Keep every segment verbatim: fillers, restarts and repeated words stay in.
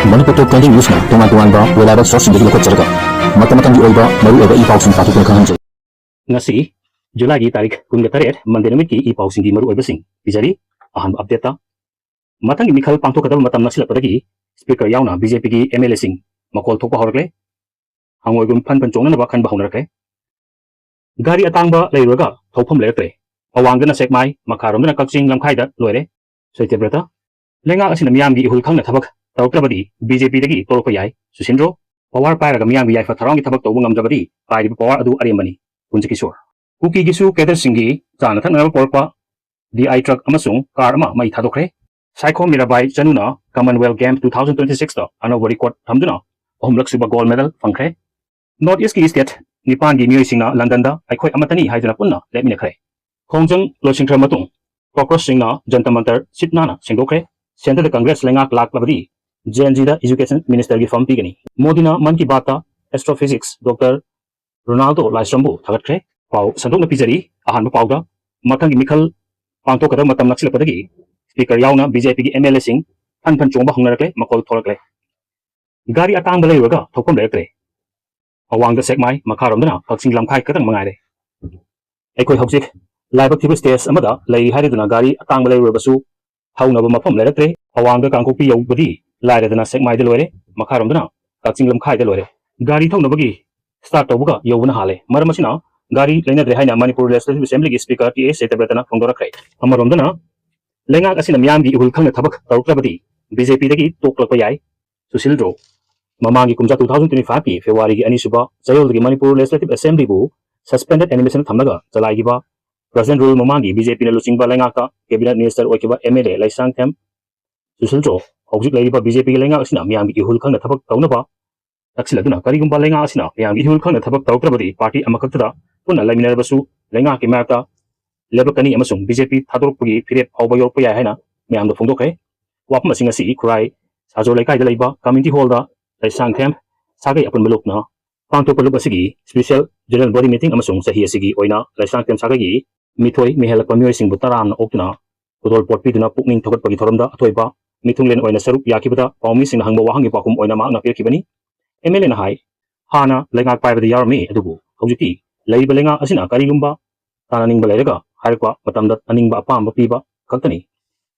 ꯃꯅꯤꯄꯨꯔ ꯇꯣꯞ twenty ꯅ꯭ꯌꯨꯁꯅ ꯇꯣꯉꯥꯟ ꯇꯣꯉꯥꯟꯕ reliable sourceꯁꯤꯡꯗꯒꯤ ꯂꯧꯈꯠꯆꯔꯒ ꯃꯇꯝ ꯃꯇꯝꯒꯤ ꯑꯣꯏꯕ ꯃꯔꯨꯑꯣꯏꯕ ꯏ ꯄꯥꯎꯁꯤꯡ ꯄꯥꯊꯣꯛꯇꯨꯅ ꯈꯪꯍꯟꯖꯩ꯫ ꯉꯁꯤ ꯖꯨꯂꯥꯏꯒꯤ ꯇꯥꯔꯤꯛ ꯀꯨꯟꯒ ꯇꯔꯦꯠ, ꯃꯟꯗꯦ ꯅꯨꯃꯤꯠꯀꯤ ꯏ ꯄꯥꯎꯁꯤꯡꯒꯤ ꯃꯔꯨꯑꯣꯏꯕꯁꯤꯡ ꯄꯤꯖꯔꯤ꯫ ꯑꯍꯥꯟꯕ ꯑꯞꯗꯦꯠꯇ, ꯃꯊꯪꯒꯤ ꯃꯤꯈꯜ ꯄꯥꯡꯊꯣꯛꯀꯗꯕ ꯃꯇꯝ ꯅꯛꯁꯤꯜꯂꯛꯄꯗꯒꯤ ꯁ꯭ꯄꯤꯀꯔ ꯌꯥꯎꯅ ꯕꯤ ꯖꯦ ꯄꯤꯒꯤ ꯑꯦꯝ ꯑꯦꯜ ꯑꯦꯁꯤꯡ ꯃꯀꯣꯜ ꯊꯣꯛꯄ ꯍꯧꯔꯛꯂꯦ꯫ ꯍꯪꯉꯣꯏꯒꯨꯝ ꯐꯟ ꯐꯟ ꯆꯣꯡꯅꯅꯕ ꯈꯟꯕ ꯍꯧꯅꯔꯛꯂꯦ꯫ ꯒꯥꯔꯤ ꯑꯇꯥꯡꯕ ꯂꯩꯔꯨꯔꯒ ꯊꯧꯐꯝ ꯂꯩꯔꯛꯇ꯭ꯔꯦ꯫ ꯑꯋꯥꯡꯗꯅ ꯁꯦꯛꯃꯥꯏ, ꯃꯈꯥꯔꯣꯝꯗꯅ ꯀꯛꯆꯤꯡ ꯂꯝꯈꯥꯏꯗ ꯂꯣꯏꯔꯦ꯫ ꯁꯇ꯭ꯌꯕ꯭ꯔꯇ, ꯂꯩꯉꯥꯛ ꯑꯁꯤꯅ ꯃꯤꯌꯥꯝꯒꯤ ꯏꯍꯨꯜ ꯈꯪꯅ ꯊꯕꯛ ꯇꯧꯔꯛꯇ꯭ꯔꯕꯗꯤ ꯕꯤ ꯖꯦ ꯄꯤꯗꯒꯤ ꯇꯣꯛꯂꯛꯄ ꯌꯥꯏ꯫ ꯁꯨꯁꯤꯟꯗ꯭ꯔꯣ, ꯄꯋꯥꯔ ꯄꯥꯏꯔꯒ ꯃꯤꯌꯥꯝꯒꯤ ꯌꯥꯏꯐ ꯊꯧꯔꯥꯡꯒꯤ ꯊꯕꯛ ꯇꯧꯕ ꯉꯝꯗ꯭ꯔꯕꯗꯤ ꯄꯥꯏꯔꯤꯕ ꯄꯋꯥꯔ ꯑꯗꯨ ꯑꯔꯦꯝꯕꯅꯤ꯫ ꯀꯨꯟꯖꯀꯤꯁꯣꯔ, ꯀꯨꯀꯤꯒꯤꯁꯨ ꯀꯦꯗꯔꯁꯤꯡꯒꯤ ꯆꯥꯅ ꯊꯛꯅꯅꯕ ꯄꯣꯔꯛꯄ ꯗꯤ ꯑꯥꯏ ꯇ꯭ꯔꯛ ꯑꯃꯁꯨꯡ ꯀꯥꯔ ꯑꯃ ꯃꯩ ꯊꯥꯗꯣꯛꯈ꯭ꯔꯦ꯫ Saikhom Mirabai ꯆꯅꯨꯅ Commonwealth Game two thousand twenty sixꯇ ꯑꯅꯧꯕ ꯔꯦꯀꯣꯔꯗ ꯊꯝꯗꯨꯅ ꯑꯍꯨꯝꯂꯛ ꯁꯨꯕ ꯒꯣꯜ ꯃꯦꯗꯜ ꯐꯪꯈ꯭ꯔꯦ꯫ ꯅꯣꯔꯠ ꯏꯁꯀꯤ ꯁ꯭ꯇꯦꯠ ꯅꯤꯄꯥꯟꯒꯤ ꯃꯤꯑꯣꯏꯁꯤꯡꯅ ꯂꯟꯗꯟꯗ ꯑꯩꯈꯣꯏ ꯑꯃꯠꯇꯅꯤ ꯍꯥꯏꯗꯨꯅ ꯄꯨꯟꯅ ꯂꯦꯞꯃꯤꯟꯅꯈ꯭ꯔꯦ꯫ ꯈꯣꯡꯖꯪ ꯂꯣꯏꯁꯤꯟꯈ꯭ꯔ ꯃꯇꯨꯡ ꯀꯣꯀ꯭ꯔꯣꯁꯁꯤꯡꯅ ꯖꯟꯇꯔ ꯃꯟꯇꯔ ꯁꯤꯠ ꯅꯥꯟꯅ ꯁꯦꯡꯗꯣꯛꯈ꯭ꯔꯦ꯫ ꯁꯦꯟꯇꯔꯗ ꯀꯪꯒ꯭ꯔꯦꯁ ꯂꯩꯉꯥꯛ ꯂꯥꯛꯂꯕꯗꯤ ꯖꯦ ꯑꯦꯟ ꯖꯤꯗ ꯏꯖꯨꯀꯦꯁꯟ ꯃꯤꯅꯤꯁꯇꯔꯒꯤ ꯐꯝ ꯄꯤꯒꯅꯤ꯫ ꯃꯣꯗꯤꯅ ꯃꯟ ꯀꯤ ꯕꯥꯠꯇ ꯑꯦꯁꯇ꯭ꯔꯣꯐꯤꯖꯤꯛꯁ ꯗꯣꯛꯇꯔ ꯔꯣꯅꯥꯜꯗꯣ ꯂꯥꯏꯁ꯭ꯔꯝꯕꯨ ꯊꯥꯒꯠꯈ꯭ꯔꯦ꯫ ꯄꯥꯎ ꯁꯟꯗꯣꯛꯅ ꯄꯤꯖꯔꯤ꯫ ꯑꯍꯥꯟꯕ ꯄꯥꯎꯗ, ꯃꯊꯪꯒꯤ ꯃꯤꯈꯜ ꯄꯥꯡꯊꯣꯛꯀꯗꯕ ꯃꯇꯝ ꯅꯛꯁꯤꯜꯂꯛꯄꯗꯒꯤ ꯁ꯭ꯄꯤꯀꯔ ꯌꯥꯎꯅ ꯕꯤ ꯖꯦ ꯄꯤꯒꯤ ꯑꯦꯝ ꯑꯦꯜ ꯑꯦꯁꯤꯡ ꯐꯟ ꯐꯟ ꯆꯣꯡꯕ ꯍꯧꯅꯔꯛꯂꯦ, ꯃꯈꯣꯜ ꯊꯣꯔꯛꯂꯦ꯫ ꯒꯥꯔꯤ ꯑꯇꯥꯡꯕ ꯂꯩꯔꯨꯔꯒ ꯊꯧꯐꯝ ꯂꯩꯔꯛꯇ꯭ꯔꯦ꯫ ꯑꯋꯥꯡꯗ ꯁꯦꯛꯃꯥꯏ, ꯃꯈꯥꯔꯣꯝꯗꯅ ꯀꯛꯆꯤꯡ ꯂꯝꯈꯥꯏ ꯈꯛꯇꯪ ꯃꯉꯥꯏꯔꯦ꯫ ꯑꯩꯈꯣꯏ ꯍꯧꯖꯤꯛ ꯂꯥꯏꯕꯛ ꯊꯤꯕ ꯁ꯭ꯇꯦꯖ ꯑꯃꯗ ꯂꯩꯔꯤ ꯍꯥꯏꯔꯗꯨꯅ ꯒꯥꯔꯤ ꯑꯇꯥꯡꯕ ꯂꯩꯔꯨꯔꯕꯁꯨ ꯊꯧꯅꯕ ꯃꯐꯝ ꯂꯩꯔꯛꯇ꯭ꯔꯦ꯫ ꯑꯋꯥꯡꯗ ꯀꯥꯡꯄꯣꯛꯄꯤ ꯌꯧꯕꯗꯤ ꯂꯥꯏꯔꯗꯅ ꯁꯦꯛꯃꯥꯏꯗ ꯂꯣꯏꯔꯦ, ꯃꯈꯥꯔꯣꯝꯗꯅ ꯀꯛꯆꯤꯡ ꯂꯝꯈꯥꯏꯗ ꯂꯣꯏꯔꯦ꯫ ꯒꯥꯔꯤ ꯊꯧꯅꯕꯒꯤ ꯁ꯭ꯇꯥꯔꯠ ꯇꯧꯕꯒ ꯌꯧꯕꯅ ꯍꯥꯜꯂꯦ꯫ ꯃꯔꯝ ꯑꯁꯤꯅ ꯒꯥꯔꯤ ꯂꯩꯅꯗ꯭ꯔꯦ ꯍꯥꯏꯅ ꯃꯅꯤꯄꯨꯔ ꯂꯦꯖꯤꯁꯂꯦꯇꯤꯚ ꯑꯦꯁꯦꯝꯕ꯭ꯂꯤꯒꯤ ꯁ꯭ꯄꯤꯀꯔ ꯇꯤ ꯑꯦꯁ ꯁꯇ꯭ꯌꯕ꯭ꯔꯇꯅ ꯐꯣꯡꯗꯣꯔꯛꯈ꯭ꯔꯦ꯫ ꯑꯃꯔꯣꯝꯗꯅ ꯂꯩꯉꯥꯛ ꯑꯁꯤꯅ ꯃꯤꯌꯥꯝꯒꯤ ꯏꯍꯨꯜ ꯈꯪꯅ ꯊꯕꯛ ꯇꯧꯔꯛꯇ꯭ꯔꯕꯗꯤ ꯕꯤ ꯖꯦ ꯄꯤꯗꯒꯤ ꯇꯣꯛꯂꯛꯄ ꯌꯥꯏ꯫ ꯁꯨꯁꯤꯜ ꯗ꯭ꯔꯣ, ꯃꯃꯥꯡꯒꯤ ꯀꯨꯝꯖꯥ two thousand twenty fiveꯀꯤ ꯐꯦꯕ꯭ꯔꯨꯋꯥꯔꯤꯒꯤ ꯑꯅꯤꯁꯨꯕ ꯆꯌꯣꯜꯗꯒꯤ ꯃꯅꯤꯄꯨꯔ ꯂꯦꯖꯤꯁꯂꯦꯇꯤꯚ ꯑꯦꯁꯦꯝꯕ꯭ꯂꯤꯕꯨ suspended animation ꯊꯝꯂꯒ ꯆꯂꯥꯏꯈꯤꯕ ꯄ꯭ꯔꯖꯦꯟ ꯔꯨꯜ ꯃꯃꯥꯡꯒꯤ ꯕꯤ ꯖꯦ ꯄꯤꯅ ꯂꯨꯆꯤꯡꯕ ꯂꯩꯉꯥꯛꯇ ꯀꯦꯕꯤꯅꯦꯠ ꯃꯤꯅꯤꯁꯇꯔ ꯑꯣꯏꯈꯤꯕ M L A Leishangthem Sushil ꯗ꯭ꯔꯣ ꯍꯧꯖꯤꯛ ꯂꯩꯔꯤꯕ ꯕꯤ ꯖꯦ ꯄꯤꯒꯤ ꯂꯩꯉꯥꯛ ꯑꯁꯤꯅ ꯃꯤꯌꯥꯝꯒꯤ ꯏꯍꯨꯜ ꯈꯪꯅ ꯊꯕꯛ ꯇꯧꯅꯕ ꯅꯛꯁꯤꯜꯂꯗꯨꯅ ꯀꯔꯤꯒꯨꯝꯕ ꯂꯩꯉꯥꯛ ꯑꯁꯤꯅ ꯃꯤꯌꯥꯝꯒꯤ ꯏꯍꯨꯜ ꯈꯪꯅ ꯊꯕꯛ ꯇꯧꯔꯛꯇ꯭ꯔꯕꯗꯤ ꯄꯥꯔꯇꯤ ꯑꯃꯈꯛꯇꯗ ꯄꯨꯟꯅ ꯂꯩꯃꯤꯟꯅꯔꯕꯁꯨ ꯂꯩꯉꯥꯛꯀꯤ ꯃꯔꯛꯇ ꯂꯦꯞꯂꯛꯀꯅꯤ ꯑꯃꯁꯨꯡ ꯕꯤ ꯖꯦ ꯄꯤ ꯊꯥꯗꯣꯔꯛꯄꯒꯤ ꯐꯤꯔꯦꯞ ꯐꯥꯎꯕ ꯌꯧꯔꯛꯄ ꯌꯥꯏ ꯍꯥꯏꯅ ꯃꯌꯥꯝꯗ ꯐꯣꯡꯗꯣꯛꯈ꯭ꯔꯦ꯫ ꯋꯥꯐꯝ ꯑꯁꯤꯡ ꯑꯁꯤ ꯈꯨꯔꯥꯏ ꯁꯥꯖꯣꯔ ꯂꯩꯀꯥꯏꯗ ꯂꯩꯕ ꯀꯝꯃ꯭ꯌꯨꯅꯤꯇꯤ ꯍꯣꯜꯗ ꯂꯩꯁꯥꯡꯊꯦꯝ ꯁꯥꯒꯩ ꯑꯄꯨꯟꯕ ꯂꯨꯞꯅ ꯄꯥꯡꯊꯣꯛꯄ ꯂꯨꯞ ꯑꯁꯤꯒꯤ ꯁ꯭ꯄꯤꯁꯦꯜ ꯖꯦꯅꯔꯦꯜ ꯕꯣꯗꯤ ꯃꯤꯇꯤꯡ ꯑꯃꯁꯨꯡ ꯆꯍꯤ ꯑꯁꯤꯒꯤ ꯑꯣꯏꯅ ꯂꯩꯁꯥꯡꯊꯦꯝ ꯁꯥꯒꯩꯒꯤ ꯃꯤꯊꯣꯏ ꯃꯤꯍꯦꯜꯂꯛꯄ ꯃꯤꯑꯣꯏꯁꯤꯡꯕꯨ ꯇꯔꯥꯝꯅ ꯑꯣꯛꯇꯨꯅ ꯈꯨꯗꯣꯜꯄꯣꯠ ꯄꯤꯗꯨꯅ ꯄꯨꯛꯅꯤꯡ ꯊꯧꯒꯠꯄꯒꯤ ꯊꯧꯔꯝꯗ ꯑꯊꯣꯏꯕ ꯃꯤꯊꯨꯡꯂꯦꯟ ꯑꯣꯏꯅ ꯁꯔꯨꯛ ꯌꯥꯈꯤꯕꯗ ꯄꯥꯎꯃꯤꯁꯤꯡꯅ ꯍꯪꯕ ꯋꯥꯍꯪꯒꯤ ꯄꯥꯎꯈꯨꯝ ꯑꯣꯏꯅ ꯃꯍꯥꯛꯅ ꯄꯤꯔꯛꯈꯤꯕꯅꯤ꯫ ꯑꯦꯝ ꯑꯦꯜ ꯑꯦꯅ ꯍꯥꯏ, ꯍꯥꯟꯅ ꯂꯩꯉꯥꯛ ꯄꯥꯏꯕꯗ ꯌꯥꯎꯔꯝꯃꯤ, ꯑꯗꯨꯕꯨ ꯍꯧꯖꯤꯛꯇꯤ ꯂꯩꯔꯤꯕ ꯂꯩꯉꯥꯛ ꯑꯁꯤꯅ ꯀꯔꯤꯒꯨꯝꯕ ꯇꯥꯅꯅꯤꯡꯕ ꯂꯩꯔꯒ ꯍꯥꯏꯔꯛꯄ ꯃꯇꯝꯗ ꯑꯅꯤꯡꯕ ꯑꯄꯥꯝꯕ ꯄꯤꯕ ꯈꯛꯇꯅꯤ꯫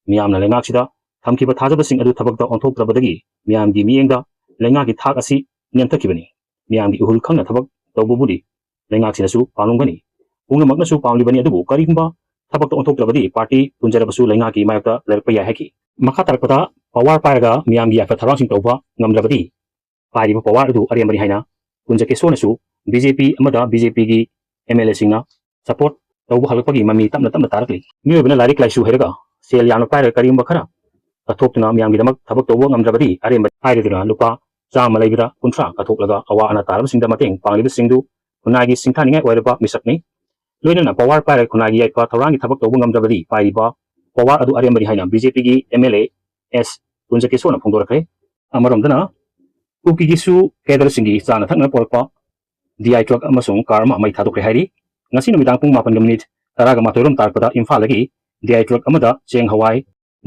ꯃꯤꯌꯥꯝꯅ ꯂꯩꯉꯥꯛꯁꯤꯗ ꯊꯝꯈꯤꯕ ꯊꯥꯖꯕꯁꯤꯡ ꯑꯗꯨ ꯊꯕꯛꯇ ꯑꯣꯟꯊꯣꯛꯇ꯭ꯔꯕꯗꯒꯤ ꯃꯤꯌꯥꯝꯒꯤ ꯃꯤꯠꯌꯦꯡꯗ ꯂꯩꯉꯥꯛꯀꯤ ꯊꯥꯛ ꯑꯁꯤ ꯅꯦꯝꯊꯈꯤꯕꯅꯤ꯫ ꯃꯤꯌꯥꯝꯒꯤ ꯏꯍꯨꯜ ꯈꯪꯅ ꯊꯕꯛ ꯇꯧꯕꯕꯨꯗꯤ ꯂꯩꯉꯥꯛꯁꯤꯅꯁꯨ ꯄꯥꯝꯂꯝꯒꯅꯤ꯫ ꯄꯨꯝꯅꯃꯛꯅꯁꯨ ꯄꯥꯝꯂꯤꯕꯅꯤ, ꯑꯗꯨꯕꯨ ꯀꯔꯤꯒꯨꯝꯕ ꯊꯕꯛꯇ ꯑꯣꯟꯊꯣꯛꯇ꯭ꯔꯕꯗꯤ ꯄꯥꯔꯇꯤ ꯄꯨꯟꯖꯔꯕꯁꯨ ꯂꯩꯉꯥꯛꯀꯤ ꯃꯥꯌꯣꯛꯇ ꯂꯩꯔꯛꯄ ꯌꯥꯏ ꯍꯥꯏꯈꯤ꯫ ꯃꯈꯥ ꯇꯥꯔꯛꯄꯗ, ꯄꯋꯥꯔ ꯄꯥꯏꯔꯒ ꯃꯤꯌꯥꯝꯒꯤ ꯌꯥꯏꯐ ꯊꯧꯔꯥꯡꯁꯤꯡ ꯇꯧꯕ ꯉꯝꯗ꯭ꯔꯕꯗꯤ ꯄꯥꯏꯔꯤꯕ ꯄꯋꯥꯔ ꯑꯗꯨ ꯑꯔꯦꯝꯕꯅꯤ ꯍꯥꯏꯅ ꯀꯨꯟꯖꯀꯤꯁꯣꯔꯅꯁꯨ ꯕꯤ ꯖꯦ ꯄꯤ ꯑꯃꯗ ꯕꯤ ꯖꯦ ꯄꯤꯒꯤ ꯑꯦꯝ ꯑꯦꯜ ꯑꯦꯁꯤꯡꯅ ꯁꯄꯣꯔꯠ ꯇꯧꯕ ꯍꯧꯔꯛꯄꯒꯤ ꯃꯃꯤ ꯇꯞꯅ ꯇꯞꯅ ꯇꯥꯔꯛꯂꯤ꯫ ꯃꯤꯑꯣꯏꯕꯅ ꯂꯥꯏꯔꯤꯛ ꯂꯥꯏꯁꯨ ꯍꯩꯔꯒ ꯁꯦꯜ ꯌꯥꯝꯅ ꯄꯥꯏꯔꯒ ꯀꯔꯤꯒꯨꯝꯕ ꯈꯔ ꯀꯠꯊꯣꯛꯇꯨꯅ ꯃꯤꯌꯥꯝꯒꯤꯗꯃꯛ ꯊꯕꯛ ꯇꯧꯕ ꯉꯝꯗ꯭ꯔꯕꯗꯤ ꯑꯔꯦꯝꯕ ꯍꯥꯏꯔꯗꯨꯅ ꯂꯨꯄꯥ ꯆꯥꯝꯃ ꯂꯩꯕꯗ ꯀꯨꯟꯊ꯭ꯔꯥ ꯀꯠꯊꯣꯛꯂꯒ ꯑꯋꯥ ꯑꯅꯥ ꯇꯥꯔꯕꯁꯤꯡꯗ ꯃꯇꯦꯡ ꯄꯥꯡꯂꯤꯕꯁꯤꯡꯗꯨ ꯈꯨꯟꯅꯥꯏꯒꯤ ꯁꯤꯡꯊꯥꯅꯤꯡꯉꯥꯏ ꯑꯣꯏꯔꯕ ꯃꯤꯁꯛꯅꯤ꯫ ꯂꯣꯏꯅꯅ ꯄꯋꯥꯔ ꯄꯥꯏꯔꯒ ꯈꯨꯟꯅꯥꯏꯒꯤ ꯌꯥꯏꯐ ꯊꯧꯔꯥꯡꯒꯤ ꯊꯕꯛ ꯇꯧꯕ ꯉꯝꯗ꯭ꯔꯕꯗꯤ ꯄꯥꯏꯔꯤꯕ ꯄꯋꯥꯔ ꯑꯗꯨ ꯑꯔꯦꯝꯕꯅꯤ ꯍꯥꯏꯅ ꯕꯤ ꯖꯦ ꯄꯤꯒꯤ ꯑꯦꯝ ꯑꯦꯜ ꯑꯦ ꯑꯦꯁ ꯀꯨꯟꯖꯀꯤꯁꯣꯔꯅ ꯐꯣꯡꯗꯣꯔꯛꯈ꯭ꯔꯦ꯫ ꯑꯃꯔꯣꯝꯗꯅ ꯀꯨꯀꯤꯒꯤꯁꯨ ꯀꯦꯗꯔꯁꯤꯡꯒꯤ ꯆꯥꯅ ꯊꯛꯅ ꯄꯨꯔꯛꯄ ꯗꯤ ꯑꯥꯏ ꯇ꯭ꯔꯛ ꯑꯃꯁꯨꯡ ꯀꯥꯔ ꯑꯃ ꯃꯩ ꯊꯥꯗꯣꯛꯈ꯭ꯔꯦ ꯍꯥꯏꯔꯤ꯫ ꯉꯁꯤ ꯅꯨꯃꯤꯗꯥꯡ ꯄꯨꯡ ꯃꯥꯄꯟꯒ ꯃꯤꯅꯤꯠ ꯇꯔꯥꯒ ꯃꯥꯊꯣꯏ ꯔꯣꯝ ꯇꯥꯔꯛꯄꯗ ꯏꯝꯐꯥꯜꯗꯒꯤ ꯗꯤ ꯑꯥꯏ ꯇ꯭ꯔꯛ ꯑꯃꯗ ꯆꯦꯡ, ꯍꯋꯥꯏ,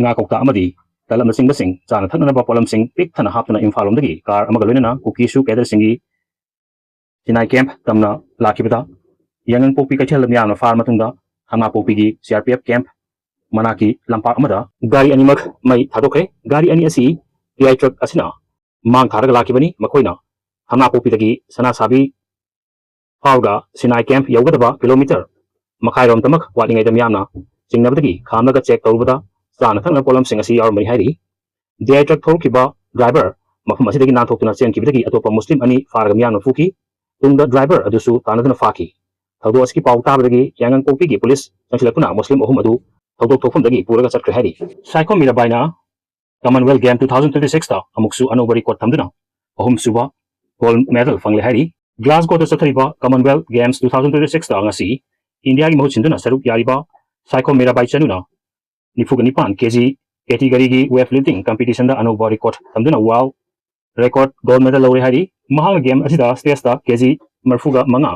ꯉꯥ ꯀꯧꯇꯥ ꯑꯃꯗꯤ ꯇꯂꯞꯅꯆꯤꯡꯕꯁꯤꯡ ꯆꯥꯅ ꯊꯛꯅꯅꯕ ꯄꯣꯠꯂꯝꯁꯤꯡ ꯄꯤꯛ ꯊꯟꯅ ꯍꯥꯞꯇꯨꯅ ꯏꯝꯐꯥꯜ ꯂꯣꯝꯗꯒꯤ ꯀꯥꯔ ꯑꯃꯒ ꯂꯣꯏꯅꯅ ꯀꯨꯀꯤꯁꯨ ꯀꯦꯗꯔꯁꯤꯡꯒꯤ ꯁꯤꯅꯥꯏ ꯀꯦꯝꯞ ꯇꯝꯅ ꯂꯥꯛꯈꯤꯕꯗ ꯌꯥꯏꯉꯪꯄꯣꯛꯄꯤ ꯀꯩꯊꯦꯜꯗ ꯃꯤꯌꯥꯝꯅ ꯐꯥꯔꯕ ꯃꯇꯨꯡꯗ ꯈꯝꯅꯥꯄꯣꯛꯄꯤꯒꯤ C R P F camp ꯃꯅꯥꯛꯀꯤ ꯂꯝꯄꯥꯛ ꯑꯃꯗ ꯒꯥꯔꯤ ꯑꯅꯤꯃꯛ ꯃꯩ ꯊꯥꯗꯣꯛꯈ꯭ꯔꯦ꯫ ꯒꯥꯔꯤ ꯑꯅꯤ ꯑꯁꯤ ꯗꯤ ꯑꯥꯏ ꯇ꯭ꯔꯛ ꯑꯁꯤꯅ ꯃꯥꯡ ꯊꯥꯔꯒ ꯂꯥꯛꯈꯤꯕꯅꯤ꯫ ꯃꯈꯣꯏꯅ ꯈꯝꯅꯥꯄꯣꯛꯄꯤꯗꯒꯤ ꯁꯅꯥꯁꯥꯕꯤ ꯐꯥꯎꯔꯒ ꯁꯤꯅꯥꯏ ꯀꯦꯝꯞ ꯌꯧꯒꯗꯕ ꯀꯤꯂꯣꯃꯤꯇꯔ ꯃꯈꯥꯏꯔꯣꯝꯇꯃꯛ ꯋꯥꯠꯂꯤꯉꯩꯗ ꯃꯤꯌꯥꯝꯅ ꯆꯤꯡꯅꯕꯗꯒꯤ ꯈꯥꯝꯂꯒ ꯆꯦꯛ ꯇꯧꯔꯨꯕꯗ ꯆꯥꯅ ꯊꯛꯅꯕ ꯄꯣꯠꯂꯝꯁꯤꯡ ꯑꯁꯤ ꯌꯥꯎꯔꯝꯕꯅꯤ ꯍꯥꯏꯔꯤ꯫ ꯗꯤ ꯑꯥꯏ ꯇ꯭ꯔꯛ ꯊꯧꯔꯛꯈꯤꯕ ꯗ꯭ꯔꯥꯏꯚꯔ ꯃꯐꯝ ꯑꯁꯤꯗꯒꯤ ꯅꯥꯟꯊꯣꯛꯇꯨꯅ ꯆꯦꯟꯈꯤꯕꯗꯒꯤ ꯑꯇꯣꯞꯄ ꯃꯨꯁꯂꯤꯝ ꯑꯅꯤ ꯐꯥꯔꯒ ꯃꯤꯌꯥꯝꯅ ꯐꯨꯈꯤ꯫ ꯇꯨꯡꯗ ꯗ꯭ꯔꯥꯏꯚꯔ ꯑꯗꯨꯁꯨ ꯇꯥꯟꯅꯗꯨꯅ ꯐꯥꯈꯤ꯫ ꯊꯧꯗꯣꯛ ꯑꯁꯤꯒꯤ ꯄꯥꯎ ꯇꯥꯕꯗꯒꯤ ꯌꯥꯏꯉꯪꯄꯣꯛꯄꯤꯒꯤ ꯄꯨꯂꯤꯁ ꯆꯪꯁꯤꯜꯂꯛꯇꯨꯅ ꯃꯨꯁꯂꯤꯝ ꯑꯍꯨꯝ ꯑꯗꯨ ꯊꯧꯗꯣꯛ ꯊꯣꯛꯐꯝꯗꯒꯤ ꯄꯨꯔꯒ ꯆꯠꯈ꯭ꯔꯦ ꯍꯥꯏꯔꯤ꯫ ꯁꯥꯏꯈꯣꯝ ꯃꯤꯔꯥꯕꯥꯏꯅ Commonwealth game two thousand twenty ꯁꯤꯛꯁꯇ ꯑꯃꯨꯛꯁꯨ ꯑꯅꯧꯕ ꯔꯦꯀꯣꯔꯗ ꯊꯝꯗꯨꯅ ꯑꯍꯨꯝꯁꯨꯕ ꯒꯣꯜꯗ ꯃꯦꯗꯜ ꯐꯪꯂꯦ ꯍꯥꯏꯔꯤ꯫ ꯒ꯭ꯂꯥꯁꯒꯣꯗ ꯆꯠꯊꯔꯤꯕ Commonwealth games two thousand twenty ꯁꯤꯛꯁꯇ ꯉꯁꯤ ꯏꯟꯗꯤꯌꯥꯒꯤ ꯃꯍꯨꯠ ꯁꯤꯟꯗꯨꯅ ꯁꯔꯨꯛ ꯌꯥꯔꯤꯕ ꯁꯥꯏꯈꯣꯝ ꯃꯤꯔꯥꯕꯥꯏ ꯆꯅꯨꯅ ꯅꯤꯐꯨꯒ ꯅꯤꯄꯥꯟ ꯀꯦ ꯖꯤ ꯀꯦꯇꯤꯒꯣꯔꯤꯒꯤ ꯋꯦꯠ ꯂꯤꯐꯇꯤꯡ ꯀꯝꯄꯤꯇꯤꯁꯟꯗ ꯑꯅꯧꯕ ꯔꯦꯀꯣꯔꯗ ꯊꯝꯗꯨꯅ ꯋꯥꯔꯜꯗ ꯔꯦꯀꯣꯔꯗ ꯒꯣꯜꯗ ꯃꯦꯗꯜ ꯂꯧꯔꯦ ꯍꯥꯏꯔꯤ꯫ ꯃꯍꯥꯛꯅ ꯒꯦꯝ ꯑꯁꯤꯗ ꯁ꯭ꯇꯦꯖꯇ ꯀꯦ ꯖꯤ ꯃꯔꯤꯐꯨꯒ ꯃꯉꯥ,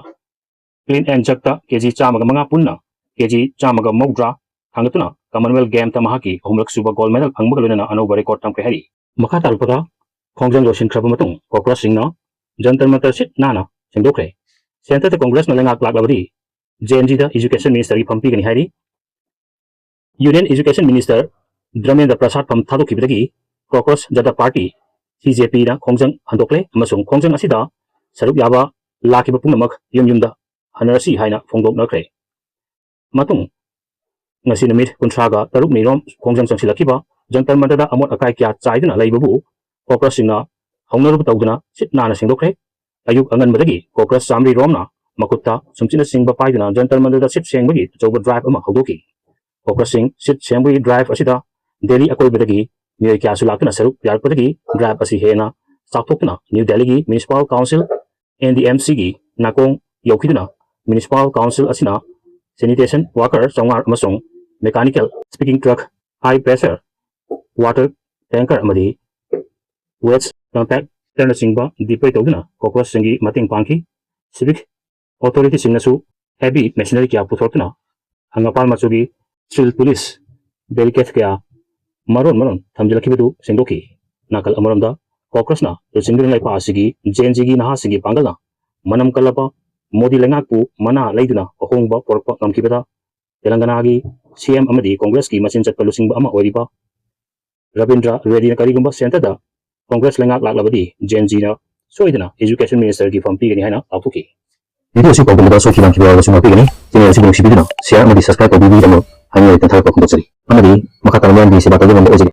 ꯀ꯭ꯂꯤꯟ ꯑꯦꯟ ꯖꯔꯛꯇ ꯀꯦ ꯖꯤ ꯆꯥꯝꯃꯒ ꯃꯉꯥ, ꯄꯨꯟꯅ ꯀꯦ ꯖꯤ ꯆꯥꯝꯃꯒ ꯃꯧꯗ꯭ꯔꯥ ꯊꯥꯡꯒꯠꯇꯨꯅ Commonwealth Gamesꯇ ꯃꯍꯥꯛꯀꯤ ꯑꯍꯨꯝꯂꯛ ꯁꯨꯕ gold medal ꯐꯪꯕꯒ ꯂꯣꯏꯅꯅ ꯑꯅꯧꯕ record ꯊꯝꯈ꯭ꯔꯦ ꯍꯥꯏꯔꯤ꯫ ꯃꯈꯥ ꯇꯥꯔꯛꯄꯗ ꯈꯣꯡꯖꯪ ꯂꯣꯏꯁꯤꯟꯈ꯭ꯔꯕ ꯃꯇꯨꯡ ꯀꯣꯀ꯭ꯔꯣꯁꯁꯤꯡꯅ ꯖꯟꯇꯔ ꯃꯟꯇꯔ ꯁꯤꯠ ꯅꯥꯟꯅ ꯁꯦꯡꯗꯣꯛꯈ꯭ꯔꯦ꯫ Centreꯗ ꯀꯣꯡꯒ꯭ꯔꯦꯁꯅ ꯂꯩꯉꯥꯛ ꯂꯥꯛꯂꯕꯗꯤ Gen Zꯗ education ministerꯒꯤ ꯐꯝ ꯄꯤꯒꯅꯤ ꯍꯥꯏꯔꯤ꯫ Union Education Minister ꯙꯔꯃꯦꯟꯗ꯭ꯔ ꯄ꯭ꯔꯁꯥꯗ ꯐꯝ ꯊꯥꯗꯣꯛꯈꯤꯕꯗꯒꯤ Cockroach Janta Party, CJPꯅ ꯈꯣꯡꯖꯪ ꯍꯟꯗꯣꯛꯂꯦ ꯑꯃꯁꯨꯡ ꯈꯣꯡꯖꯪ ꯑꯁꯤꯗ ꯁꯔꯨꯛ ꯌꯥꯕ ꯂꯥꯛꯈꯤꯕ ꯄꯨꯝꯅꯃꯛ ꯌꯨꯝ ꯌꯨꯝꯗ ꯍꯟꯅꯔꯁꯤ ꯍꯥꯏꯅ ꯐꯣꯡꯗꯣꯛꯅꯈ꯭ꯔꯦ꯫ ꯃꯇꯨꯡ ꯉꯁꯤ ꯅꯨꯃꯤꯠ ꯀꯨꯟꯊ꯭ꯔꯥꯒ ꯇꯔꯨꯛꯅꯤ ꯔꯣꯝ ꯈꯣꯡꯖꯪ ꯆꯪꯁꯤꯜꯂꯛꯈꯤꯕ ꯖꯟꯇꯔ ꯃꯟꯇꯔꯗ ꯑꯃꯣꯠ ꯑꯀꯥꯏ ꯀꯌꯥ ꯆꯥꯏꯗꯨꯅ ꯂꯩꯕꯕꯨ ꯀꯣꯀ꯭ꯔꯣꯁꯁꯤꯡꯅ ꯍꯧꯅꯔꯨꯕ ꯇꯧꯗꯨꯅ ꯁꯤꯠ ꯅꯥꯟꯅ ꯁꯦꯡꯗꯣꯛꯈ꯭ꯔꯦ꯫ ꯑꯌꯨꯛ ꯑꯉꯟꯕꯗꯒꯤ ꯀꯣꯀ꯭ꯔꯣꯁ ꯆꯥꯝꯃꯔꯤ ꯔꯣꯝꯅ ꯃꯈꯨꯠꯇ ꯁꯨꯝꯆꯤꯠꯅꯆꯤꯡꯕ ꯄꯥꯏꯗꯨꯅ ꯖꯟꯇꯔ ꯃꯟꯇꯔꯗ ꯁꯤꯠ ꯁꯦꯡꯕꯒꯤ ꯑꯆꯧꯕ drive ꯑꯃ ꯍꯧꯗꯣꯛꯈꯤ꯫ ꯀꯣꯀ꯭ꯔꯣꯁꯁꯤꯡ ꯁꯤꯠ ꯁꯦꯡꯕꯒꯤ drive ꯑꯁꯤꯗ ꯗꯦꯜꯂꯤ ꯑꯀꯣꯏꯕꯗꯒꯤ ꯃꯤꯑꯣꯏ ꯀꯌꯥꯁꯨ ꯂꯥꯛꯇꯨꯅ ꯁꯔꯨꯛ ꯌꯥꯔꯛꯄꯗꯒꯤ drive ꯑꯁꯤ ꯍꯦꯟꯅ ꯆꯥꯎꯊꯣꯛꯇꯨꯅ ꯅ꯭ꯌꯨ ꯗꯦꯜꯂꯤꯒꯤ Municipal Council, NDMCꯒꯤ ꯅꯥꯀꯣꯡ ꯌꯧꯈꯤꯗꯨꯅ Municipal Council ꯑꯁꯤꯅ sanitation worker ꯆꯥꯝꯃꯉꯥ ꯑꯃꯁꯨꯡ mechanical sweeping truck, high pressure water tanker ꯑꯃꯗꯤ waste compactorꯅꯆꯤꯡꯕ deploy ꯇꯧꯗꯨꯅ ꯀꯣꯀ꯭ꯔꯣꯁꯁꯤꯡꯒꯤ ꯃꯇꯦꯡ ꯄꯥꯡꯈꯤ꯫ Civic authorityꯁꯤꯡꯅꯁꯨ heavy machinery ꯀꯌꯥ ꯄꯨꯊꯣꯔꯛꯇꯨꯅ ꯍꯪꯒꯥꯝꯄꯥꯜ ꯃꯆꯨꯒꯤ steel police barricade ꯀꯌꯥ ꯃꯔꯣꯟ ꯃꯔꯣꯟ ꯊꯝꯖꯤꯜꯂꯛꯈꯤꯕꯗꯨ ꯁꯦꯡꯗꯣꯛꯈꯤ꯫ ꯅꯥꯀꯜ ꯑꯃꯔꯣꯝꯗ ꯀꯣꯀ꯭ꯔꯣꯁꯅ ꯂꯨꯆꯤꯡꯗꯨꯅ ꯂꯩꯄꯥꯛ ꯑꯁꯤꯒꯤ Gen Zꯒꯤ ꯅꯍꯥꯁꯤꯡꯒꯤ ꯄꯥꯡꯒꯜꯅ ꯃꯅꯝ ꯀꯜꯂꯕ ꯃꯣꯗꯤ ꯂꯩꯉꯥꯛꯄꯨ ꯃꯅꯥ ꯂꯩꯗꯨꯅ ꯑꯍꯣꯡꯕ ꯄꯨꯔꯛꯄ ꯉꯝꯈꯤꯕꯗ ꯇꯦꯂꯪꯒꯅꯥꯒꯤ CM ꯑꯃꯗꯤ ꯀꯣꯡꯒ꯭ꯔꯦꯁꯀꯤ ꯃꯆꯤꯟ ꯆꯠꯄ ꯂꯨꯆꯤꯡꯕ ꯑꯃ ꯑꯣꯏꯔꯤꯕ ꯔꯕꯤꯟꯗ꯭ꯔ ꯔꯦꯗꯤꯅ ꯀꯔꯤꯒꯨꯝꯕ centreꯗ ꯀꯣꯡꯒ꯭ꯔꯦꯁ ꯂꯩꯉꯥꯛ ꯂꯥꯛꯂꯕꯗꯤ Gen Zꯅ ꯁꯣꯏꯗꯅ education ministerꯒꯤ ꯐꯝ ꯄꯤꯒꯅꯤ ꯍꯥꯏꯅ ꯂꯥꯎꯊꯣꯛꯈꯤ꯫ Video ꯑꯁꯤ ꯄꯥꯎꯗꯝꯗ ꯁꯣꯏꯈꯤꯕ ꯉꯥꯛꯈꯤꯕ ꯌꯥꯎꯔꯒꯁꯨ ꯉꯥꯛꯄꯤꯒꯅꯤ꯫ Channel ꯑꯁꯤꯕꯨ ꯅꯨꯡꯁꯤꯕꯤꯗꯨꯅ share ꯑꯃꯗꯤ subscribe ꯇꯧꯕꯤꯕꯒꯤꯗꯃꯛ ꯍꯥꯏꯅꯤꯡꯉꯥꯏ ꯂꯩꯇꯅ ꯊꯥꯒꯠꯄ ꯐꯣꯡꯗꯣꯛꯆꯔꯤ꯫ ꯑꯃꯗꯤ ꯃꯈꯥ ꯇꯥꯅ ꯃꯤꯌꯥꯝꯒꯤ ꯁꯦꯕꯥ ꯇꯧꯕ ꯉꯝꯕ ꯑꯣꯏꯖꯒꯦ꯫